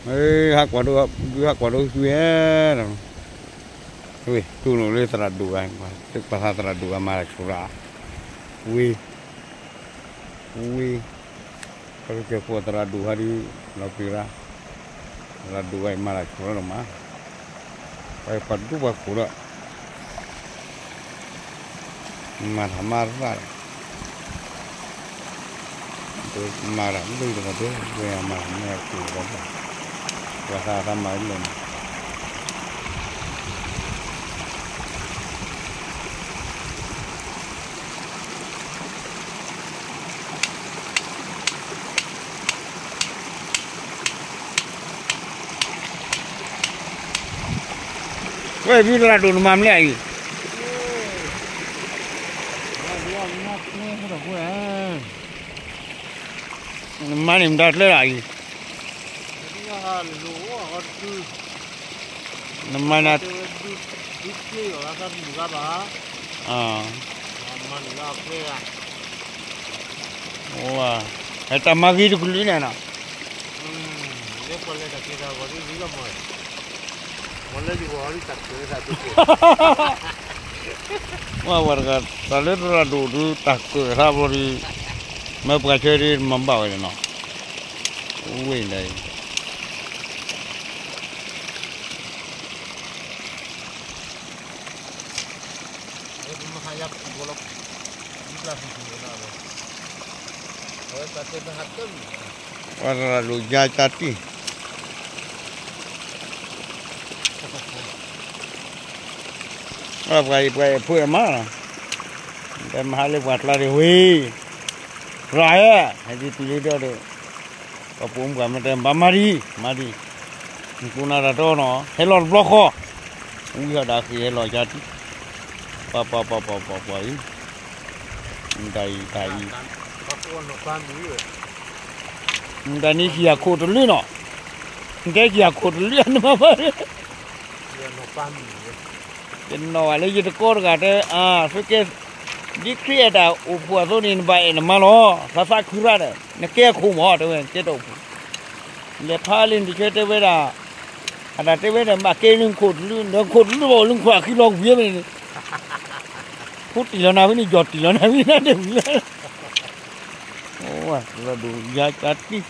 မ့ၢ်ဟးကွၢ်ဒိၣ်, ဒုးဟးကွၢ်ဒိၣ်သုဝဲ, ဝ့ၢ် တူၢ်လိာ်လၢသရၣ်ဒိၣ်ဂၤ, ပှၤသးသရၣ်ဒိၣ်ဂၤမၤတၢ်ဆိရၣ်, ဝ့ၢ်, ဝ့ၢ်, ပကဲဖိသရၣ်ဒိၣ်ဟးဒုး, လီၤပျံၤရၣ်, သရၣ်ဒိၣ်ဂၤအံၤမၤတၢ်ဆိရၣ်လီၤမး, ပှၤပှၤဒူပှၤခိၣ်ဒီး မၤတၢ်မၤရၣ်, မၤတၢ်လၢတကီၢ်တဲ ဝဲမၤတၢ်မၤကူၣ်ဒီးဘၣ်, ပှၤသးသးမၤလၢာ်န့ၣ် ဝဲဘုသရၣ်ဒိၣ်နမၤမလဲၣ်အံၤ, နမၤန့ၣ်မတၤကျဲလၢအံၤ, နမၤန့ၣ်, ဟဲတၢ်မၤဂ့ၤတကလုာ်န့ၣ်နီၤ, ဝဲဝဲတဂၤ တၢ်လၢသရၣ်ဒိၣ်ဒုးတၢ်ကၢၣ်သးဘျီဒုး, မ့ၢ်ပှၤဆၢဒုးမၤဘၣ်ဝဲန့ၣ်နီၤ, ဝ့ၢ်ဒၣ်အံၤ ပှၤသရၣ်ဒိၣ်ယါကၢ်တံၢ်, ပှၤအံၤပှၤအဲၣ်ဖိအဲၣ်မါလီၤ, တဲမဟါလၢပှၤကျါဒ်ဝ့ၢ်, ရၤဟဲ, ဟဲဒ်တုၤလၢဒီး ပှၤပိာ်မုၣ်ပှၤမ့ၢ်တဲဘၣ်မၤဒံး, မၤဒံး, နကူနၤတၢ်တီနီၤ ဟဲလီၤတဘျီဃီ, ဝံဟးဒၣ်ဃ့ၢ်ဟဲလီၤယါတံၢ်, ပှၤပှၤပှၤပှၤပှၤပှၤအံၤ, တၢ်အံၤတၢ်အံၤ တၢ်န့ၣ်ဟံၣ်အခိၣ်တလုာ်နီၤ, နတဲဟံၣ်အခိၣ်တလုာ်နမၤဘၣ်, တနီၤဘၣ်လၢယတကီတဂၤတဲ, သုကဲ, ဒ်ခရံာ်အဲၣ်တၢ်အိၣ်ဖှိၣ်အသိးန့ၣ် နဘၣ်အဲၣ်နမါလီၤ, သးသးခုရၣ်ဒီး နကဲအခိၣ်မး တဲဝဲ နကဲတၢ်အိၣ်ဖှိၣ်, လဲၤဖးလၢနတဆၢတဲဝဲဒၣ်, အတၢ်တဲဝဲဒၣ် ဘၣ်ကဲလၢနခိၣ်တလုာ် ဒီးနခိၣ်တလုာ်ဘၣ်အိၣ်လၢနခိၣ်အခံလီၤဝံၤဝဲန့ၣ်, ဖိတံၢ်လီၤနၤဝဲန့ၣ် ယီၢ်တံၢ်လီၤနၤဝဲန့ၣ် တဲဝံၤဝဲ, သရၣ်ဒိၣ်ယါကၢ်တံၢ်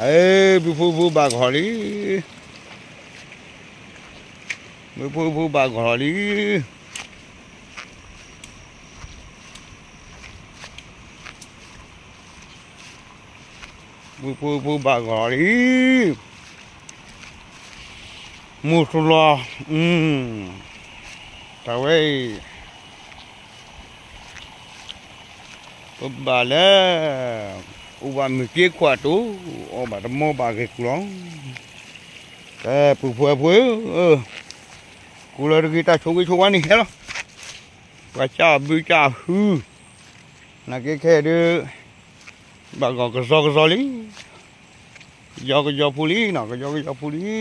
အ့ ဘုဖိဘုဘၣ်ကဟီၣ်လံ, ဘုဖိဘုဘၣ်ကဟီၣ်လံ, ဘုဖိဘုဘၣ်ကဟီၣ်လံ, မူထူလီၤ, တၢ်ဝဲအံၤ ပဘၣ်လဲၤ, အိၣ်ဘၣ်မုၢ်က့ခွါတိၤ, အီၣ်ဘၣ်တမီဘၣ်ဂ့ၤကူၣ်လီၤ, ကဲ ပုၢ်ဖိဝဲၢ်ဖိဧၢ, ကူၣ်လီၤတဂ့ၤ တၢ်ဆိၣ်ဂ့ၤဆိၣ်ဝါန့ၣ်ဟဲလီၤ, ပှၤကၢ်ဘုကၢ်ဟု, နာ်က့ခဲဒုး, ဘၣ်ဂီၢ်ကစီကစီလံ, ကယီကယီဖိလံနီၤ ကယီကယီဖိလံ,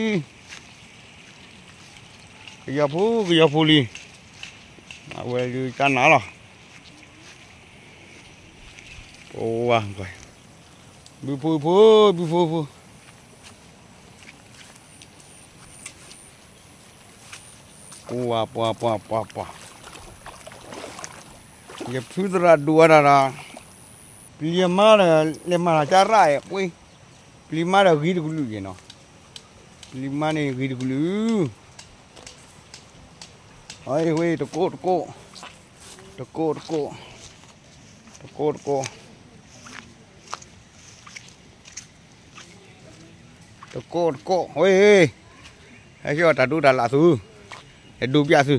ကယီဖိကယီဖိလံ, အဝဲဒုးကနၣ်လီၤ, ပဝါ, ဘုဖိဖိ, ဘုဖိဖိ, ပှၤပှၤပှၤပှၤပှၤ, ယဖုသရၣ်ဒိၣ်ဝဲဒၣ်ဒီး, ပျံၤမါဒီး လဲၤမၤတၢ်ကၢ်ရၣ်အဲၣ်ပှ့ၤ, ပျံၤမါဒီးဂ့ၤတကလုာ်က့ၤနီၤ, ပျံၤမါန့ၣ်ဂ့ၤတကလုာ်, အဝဲတကိးတကိး, တကိးတကိး, တကိးတကိး တကိးတကိး ဝဲ, ဟဲက့ၤအီၣ်တၢ်ဒိတၢ်လၣ်သု, ဟဲဒိပျၢ်သု,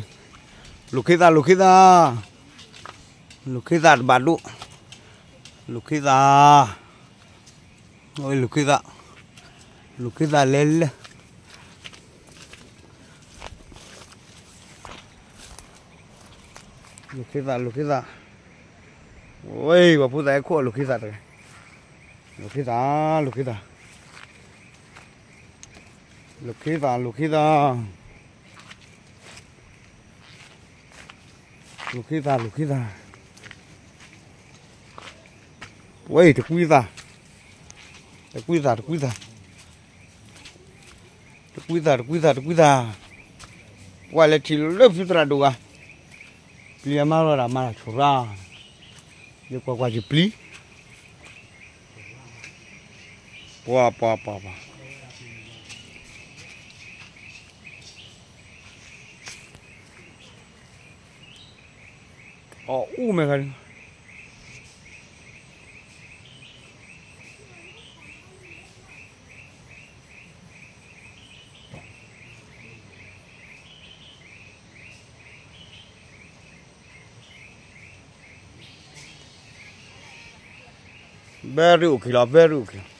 လိာ်ခ့သၣ် လိာ်ခ့သၣ်, လိာ်ခ့သၣ်တဘၣ်ဒိ, လိာ်ခ့သၣ်, ဝဲလိာ်ခ့သၣ်, လိာ်ခ့သၣ်လဲၤလဲၤ လိာ်ခ့သၣ် လိာ်ခ့သၣ်, ဝဲ ပှၤဖိသၣ်ဟဲခိၣ်အီၣ်လိာ်ခ့သၣ်တဂၤ, လိာ်ခ့သၣ် လိာ်ခ့သၣ်, လိာ်ခ့သၣ် လိာ်ခ့သၣ်, လိာ်ခ့သၣ် လိာ်ခ့သၣ်, ဝဲအံၤ တကွံသး, တကွံသး တကွံသး, တကွံသး တကွံသး တကွံသး, ပှၤလဲၤထံၣ်လၢဖုသရၣ်ဒိၣ်ဂၤ, ပျံၤအမါလီၤဒၣ်မါလီၤဆိၣ်ရၣ်, ယကွၢ်ကွၢ်ယပျံၤ, ပှၤပှၤပှၤပှၤ အီၣ်အူမဲာ်ခါဒုး very okay လီၤ very okay လီၤ.